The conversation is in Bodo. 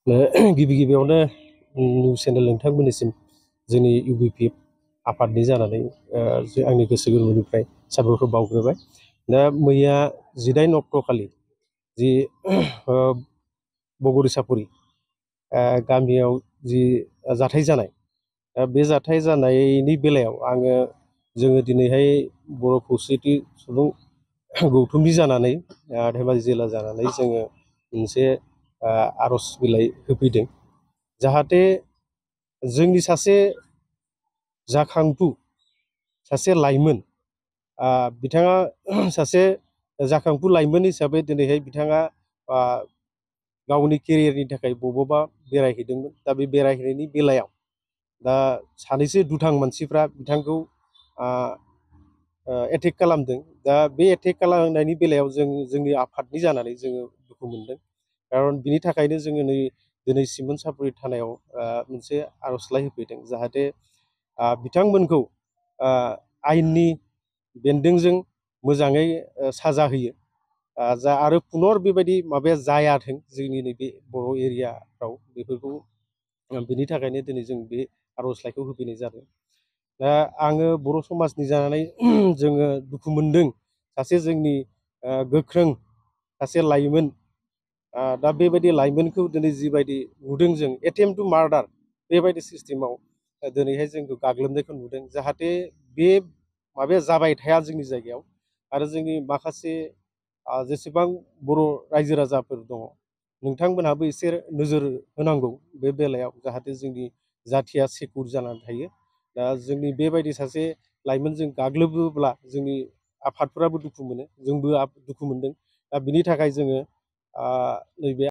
गिबि गिबियावनो निउस चेनेल नोंथांमोननिसिम जोंनि इउबिपि आफादनि जानानै आंनि गोसो गोरबोनिफ्राय साबायखर बावग्रोबाय। दा मैया 18 अक्ट'खालि जि बगरी सापरि गामियाव जि जाथाय जानाय, बे जाथाय जानायनि बेलायाव जोङो दिनैहाय बर' खौसेथि सुबुं गौथुमनि जानानै धेमाजि जिल्ला जानानै जोङो मोनसे आर'ज बिलाइ होफैदों, जाहाथे जोंनि सासे जाखांफु सासे लाइमोन, बिथाङा सासे जाखांफु लाइमोन हिसाबै दिनैहाय बिथाङा गावनि केरियारनि थाखाय बबावबा बेरायहैदोंमोन। दा बे बेरायहैनायनि बेलायाव दा सानैसो दुथां मानसिफ्रा बिथांखौ एटेक खालामदों। दा बे एटेक खालामनायनि बेलायाव जोंनि आफादनि जानानै जोङो दुखु मोनदों। खारन बिनि थाखायनो जोङो दिनै सिमोन सापरि थानायाव मोनसे आर'जलाइ होफैदों, जाहाथे बिथांमोनखौ आयेननि बेन्दोंजों मोजाङै साजा होयो, आरो पुनर बेबायदि माबाया जायाथों जोंनि नैबे बर' एरियाफ्राव। बेफोरखौ बिनि थाखायनो दिनै जों बे आर'जलाइखौ होफैनाय जादों। दा आङो बर' समाजनि जानानै जोङो दुखु मोनदों, सासे जोंनि गोख्रों सासे लाइमोन, दा बेबायदि लाइमोनखौ दिनै जिबायदि नुदों जों एटेम्प्ट टु मार्डार बेबायदि सिस्टेमाव दिनैहाय जोंखौ गाग्लोबनायखौ नुदों। जाहाथे बे माबाया जाबाय थाया जोंनि जायगायाव, आरो जोंनि माखासे जेसेबां बर' रायजो राजाफोर दङ, नोंथांमोनहाबो एसे नोजोर होनांगौ बे बेलायाव, जाहाथे जोंनि जाथिया सिकिउर जानानै थायो। दा जोंनि बेबायदि सासे लाइमोनजों गाग्लोबोब्ला जोंनि आफादफोराबो दुखु मोनो, जोंबो दुखु मोनदों। दा बिनि थाखाय जोङो नैबे